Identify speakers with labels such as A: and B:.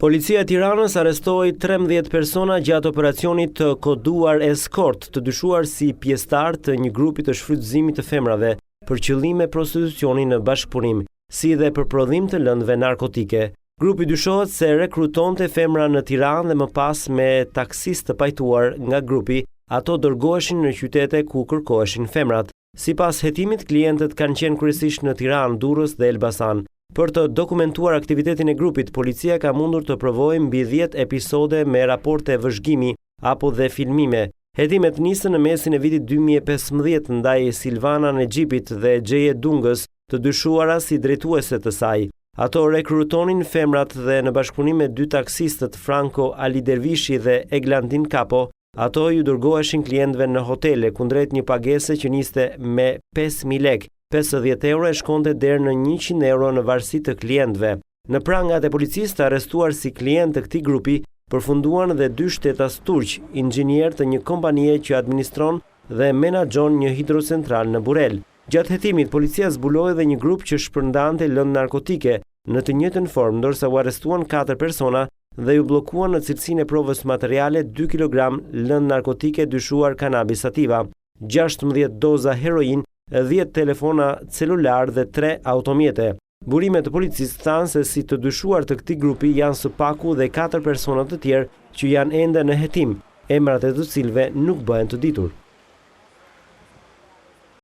A: Policia e Tiranës arrestoi 13 persona gjatë operacionit të koduar Escort, të dyshuar si pjesëtarë të një grupi të shfrytëzimit të femrave për qëllime prostitucioni në bashkëpunim, si dhe për prodhim të lëndëve narkotike. Grupi dyshohet se rekrutonte femra në Tiranë dhe më pas me taksistë të pajtuar nga grupi, ato dërgoheshin në qytete ku kërkoheshin femrat. Sipas hetimit, klientët kanë qenë kryesisht në Tiranë, Durrës dhe Elbasan. Për të dokumentuar aktivitetin e grupit, policia ka mundur të provojë mbi 10 episode me raporte vëzhgimi apo dhe filmime. Hetimet nisën në mesin e vitit 2015 ndaj Silvana Nexhipit dhe Xheje Dungës, të dyshuara si drejtuese të saj. Ato rekrutonin femrat dhe në bashkëpunim me dy taksistët Franko Alidervishi dhe Eglantin Kapo, Ato ju dërgoheshin klientëve në hotele kundrejt një pagese që niste me 5.000 lekë, 50 euro e shkonte deri në 100 euro në varësi të klientëve. Në prangat e policisë të arrestuar si klientë të këtij grupi, përfunduan dhe dy shtetas turq, inxhinierë të një kompanie që administron dhe menaxhon një hidrocentral në Burrel. Gjatë hetimit, policia zbuloi dhe një grup që shpërndante lëndë narkotike në të njëjtën formë, ndërsa u arrestuan 4 persona dhe ju bllokuan në cilësinë e provës materiale 2 kg lëndë narkotike dyshuar cannabis sativa, 16 doza heroinë, 10 telefona celular dhe 3 automjete. Burime të policisë thanë se si të dyshuar të këtij grupi janë së paku dhe 4 persona të tjerë që janë ende në hetim, emrat e të cilëve nuk bëhen të ditur.